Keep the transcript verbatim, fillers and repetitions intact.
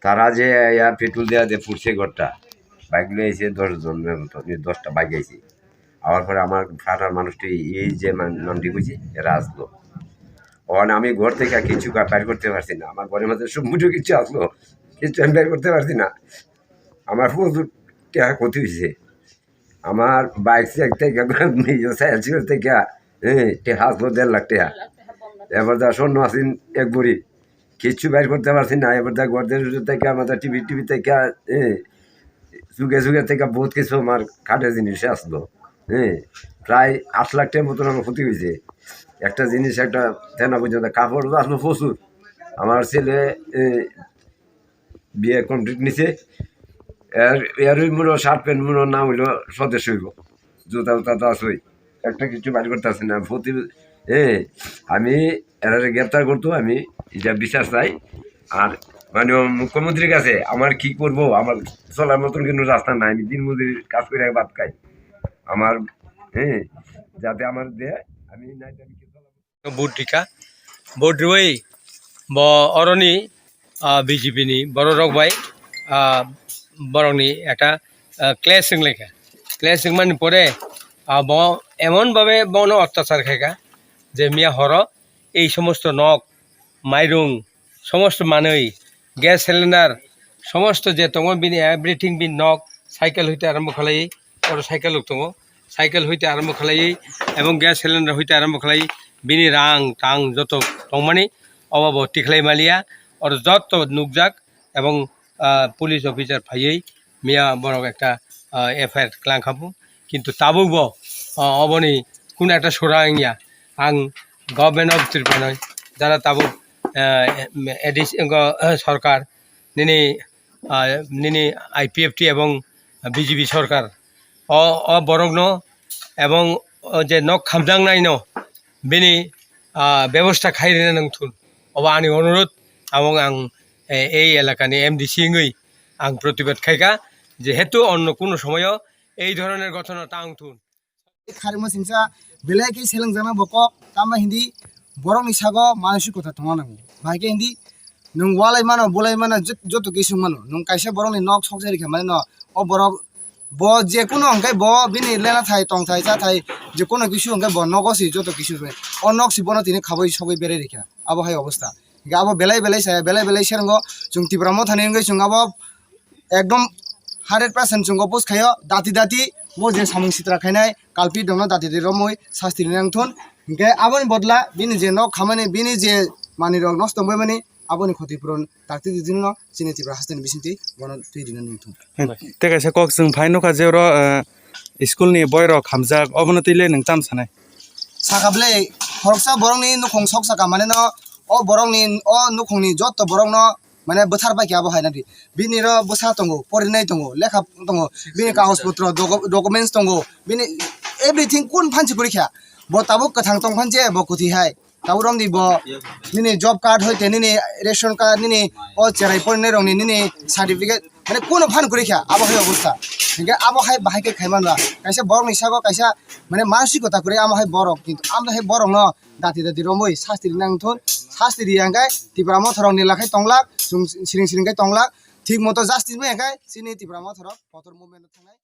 তারা যে ইয়া পেট্রোল দেওয়া যে পুড়ছে ঘরটা, বাইক লয়ে এসে দশ জনের মতো, এই দশটা বাইক আইছে। আবার পরে আমার পাড়ার মানুষটি এই যে মান-, নামটি কইছে, এরা আসলো। ওখানে আমি ঘর থেকে কিছু কা-, বাইর করতে পারছি না, আমার ঘরের মধ্যে সব মুঠো কিছু আসলো, কিছু আমি বাইর করতে পারছি না। আমার প্রচুর টাকা ক্ষতি হয়েছে। আমার বাইক চেক থেকে, মোটরসাইকেল চেক থেকে, হ্যাঁ, টেহা আসলো দেড় লাখ টেহা। এবার দা স্বর্ণ আসিন এক ভরি, কিচ্ছু বাইর করতে পারছি না। এবার দা গর্দের থেকে, আমার টিভি, টিভি থেকে, হ্যাঁ, যুগে যুগে থেকে বহুত কিছু আমার কাঠের জিনিস আসলো। হ্যাঁ, প্রায় আট লাখ টাকার মতন আমার ক্ষতি হয়েছে। একটা জিনিস, একটা তেনা পর্যন্ত কাপড় আসলো প্রচুর। আমার ছেলে, এ, বিএ কমপ্লিট নিছে। এর, এর ওই মনে হয় শার্ট প্যান্ট মনে হয় না হইলো স্বদেশ হইব। জুতা উতা তো আছেই। একটা কিছু বাইর করতে পারছি না। প্রতি, এ, আমি এরারে গ্রেপ্তার করতো, আমি এটা বিচার চাই। আর মানে মুখ্যমন্ত্রীর কাছে আমার কি করব, আমার চলার মতন কোনো রাস্তা নাই। আমি দিন মজুরি কাজ করে ভাত খাই। আমার, হ্যাঁ, যাতে আমার দেয়, আমি নাই দাবি করতে পারবো। Vote rika, vote riwi bo oroni, ah, B J P ni borok rok bai, ah, borok ni ekta, ah, clash wng lai kha. Clash wng mani pore, ah, bo emon bhabe bono otyachar khai kha je miya horo ei somosto nok, mairung, somosto manwi, gas cylinder, somosto je tongo bini everything, bini nok, cycle hoite arombo khlai, motorcycle rok tongo, cycle hoite arombo khlai, ebong gas cylinder hoite arombo khlai, bini rang tang joto tongmani obo bo tikhlai maliya, oro joto nukjak, ebong, ah, police officer phaiwi miya borok ekta, ah, F I R klang kha bo, kintu tabuk bo, ah, oboni kunu ekta sura wngya. Ang Government of Tripura noi, jara tabuk, ah, A D C, ah, sorkar, nini, ah, nini I P F T ebong B J P sorkar o, o borokno ebong o je nok khamjaknaino bini, ah, bebosta khai rina nangthun. Obo ani onurodh, ebong ang, eh, ei elakani M D C wngwi ang protibad khaikha, jehetu onno kuno somoyo ei dhoroner ghotono ta wngthun. Kharima singsa belai khe selengjakna bo kok, tamo hindi borokni sago manasikota tongna nango. Bahai khe hindi nwng walai mano, bolai mano, jot-, joto kisu mano. Nwng kaisa borokni nok sokjak rikha mane no, o borok bo je kuno hwnkhe bo bini lena thai, tong thai, cha thai, je kuno kisu hwnkhe bo nogo se joto kisu rwmani. O nok se bono tini khabui sogui berai rikha. Abo hai obostha. Hwnkhe abo belai belai saya, belai belai serango chwng Tipra Mothani wngwi chwng abo ekdom hundred percent chwng oppose khaio, dati dati bo je samung sitra khainai, kalpit rokno dati dati romwi sasti rina wngthun. Hwnkhe aboni bodla bini je nok khamani, bini je manwi rok nosto wngbaimani, aboni khoti puron dakti di dino chini Tripura hasteni bisingtwi bono twi rina wngthun. Tei kaisa kok chwng phai nukha je oro, eh, school ni boy rok hamjak, obono twi le nwng tam sanai? Saka bwle, khoroksa borokni nukhung sok saka mane no, o borokni, o nukhungni jotto borokno mane bwthar pai khe abo hai nadi. Bini ro bwsa tongo, porinai tongo, lekha tongo, bini kagoj potro, dogo-, documents tongo, bini everything kun phansi kwrwi kha. Bo tabuk kwthang tong phanse, bo kwthwi hai. Tabuk romdi bo nini job card hoite nini ration card nini o cherai porinai rokni nini certificate mane kuno phan kwrwi kha abo hai obostha. Hinkhe abo hai bahai khe khai manba. Kaisa borokni sago kaisa mane mansiko ta kwrwi amo hai borok, kintu amo hai borokno dati dati romwi sasti rina wngthun. Sasti riya hinkhe Tipra Motha rokni lakhai tonglak, chwng siring siring khe tonglak, thik moto justice bai hinkhe chini Tipra Motha rok kotor movement thangnai.